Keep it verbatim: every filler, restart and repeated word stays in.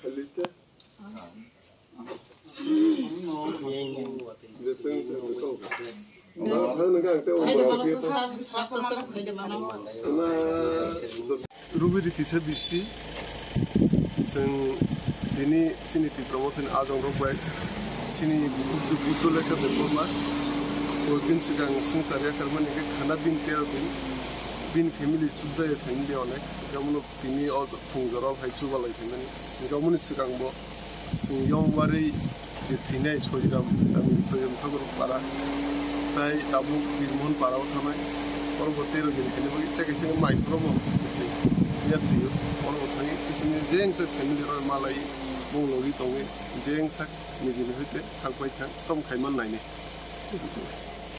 Khalite. Jeseng se betul. Nah, hal nengka ang teh umur apa itu? Nah, Rubi di tisa bisi. Seng dini sini Tipra mothin ajong rok bai sini bukuk je buddho lekha de korma. O din sikang sing saria karmani ke khana bin tero din. Bin family chukjaya family onek. Kamuno tini o phung jora hai chubalai phaimani. Kamuni sikang bo sing yong wari je thinai Soiram, kami Soiram Thakur para, tai tabuk Birmohon para o thanai, oro bo tero din khaini bagwi tei kaisa mai phuru bo ya thwiyo, oro bo thangwi kisini jengsa family rok malai mung logi tongwi jengsa nijini hoite sak bai thang tom khaiman naini.